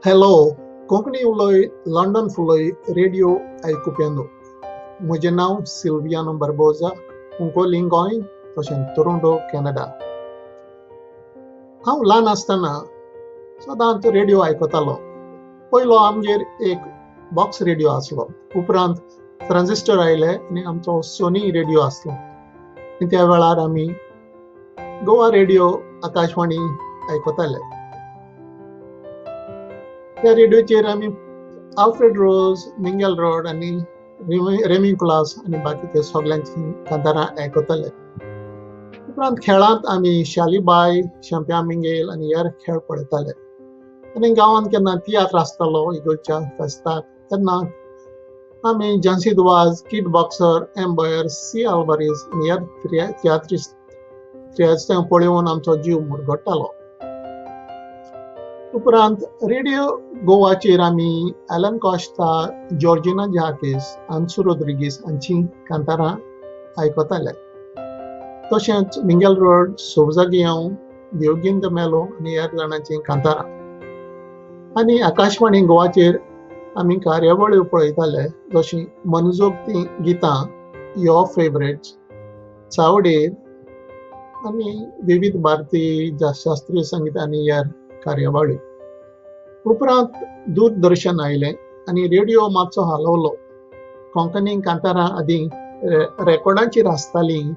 Hello, Konkani उलय London फुलय radio आयकुप्यांनो, म्हजें नांव सिल्वियानो बार्बोजा, कुंकोली गोंय तशें टोरोंटो कॅनडा. हांव ल्हान आसतना सदांच रेडिओ आयकतालो. पयलो आमगेर एक बॉक्स रेडिओ आसलो, उपरांत ट्रान्झिस्टर आयले आनी आमचो सोनी रेडिओ आसलो. आनी त्या वेळार आमी गोवा रेडिओ आकाशवाणी आयकताले. त्या रेडिओचेर आमी आल्फ्रेड रोज, मिंगेल रोड आनी रेमी क्लास आनी बाकीचे सगल्यांची कांतारां आयकताले. उपरांत खेळांत आमी शालीबाय, शंप्या मिंगेल आनी हेर खेळ पळयताले. आनी गांवांत केन्ना तियात्र आसतालो इगोर्च्या फेस्ताक तेन्ना आमी जानसी दुवाज, किट बॉक्सर, एम बॉयर, सी आल्वारीस आनी हेर तियात्रिस्त तियात्रां पळोवन आमचो जीव मुरगट्टालो. उपरांत रेडिओ गोवाचेर आमी एलन कॉश्ता, जॉर्जिना जाकीस, आन्सू रोद्रिगीस हांची कांतारां आयकताले. तशेंच मिंगेल रोड, सोबजा गियांव, देवगिंद मेलो आनी हेर जाणांची कांतारां. आनी आकाशवाणी गोवाचेर आमी कार्यावळ्यो पळयताले, जशी मनजोगती गितां, your favourites, चावडेर आनी विविध भारती, शास्त्रीय संगीत आनी हेर कार्यावळी. उपरांत दूरदर्शन आयलें आनी रेडिओ मातसो हालवलो. कोंकणी कांतारां आदीं रेकॉर्डांचेर आसतालीं,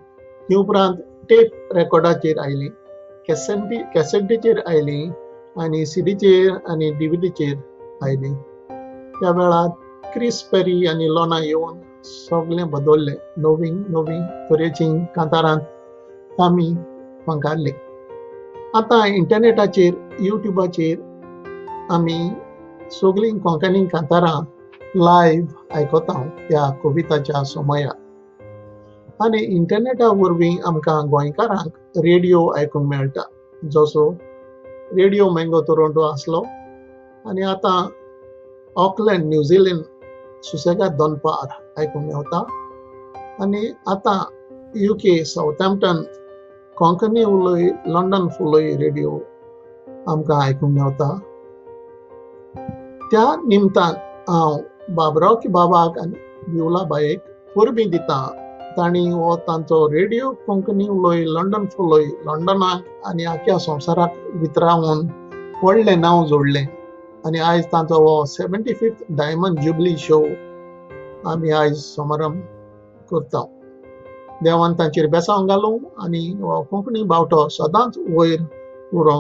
ती उपरांत टेप रेकॉर्डाचेर आयली, कॅसेटीचेर आयली आनी सीडीचेर आनी डीव्हीडीचेर आयली. त्या वेळार क्रिस पेरी आनी लोना येवन सगळें बदललें. नवीं नवीं तरेचीं कांतारां आमी फांकारलीं. आतां इंटरनेटाचेर, युट्यूबाचेर आमी सगळीं कोंकणी कांतारां लायव्ह आयकता ह्या कविताच्या समयार. आनी इंटरनेटा वरवीं आमकां गोंयकारांक रेडिओ आयकूंक मेळटा, जसो रेडिओ मँगो टोरोंटो आसलो आनी आतां ऑकलँड न्यूझिलंड सुसेगाद दनपार आयकूंक मेवता. आनी आतां युके सावथॅम्पटन कोंकणी उलय लंडन फुलय रेडिओ आमकां आयकूंक मेवता. त्या निमतान हांव बाबराव की बाबाक आनी बिवला बायेक परबीं दिता. तांणी हो तांचो रेडिओ कोंकणी उलय लंडन फुलय लंडनाक आनी आख्या संवसाराक वितरावन व्हडलें नांव जोडलें. आनी आयज तांचो हो 75th diamond jubilee show आमी आयज समारंभ करता. देवान तांचेर बेसांव घालूं आनी हो कोंकणी बावटो सदांच वयर उरों.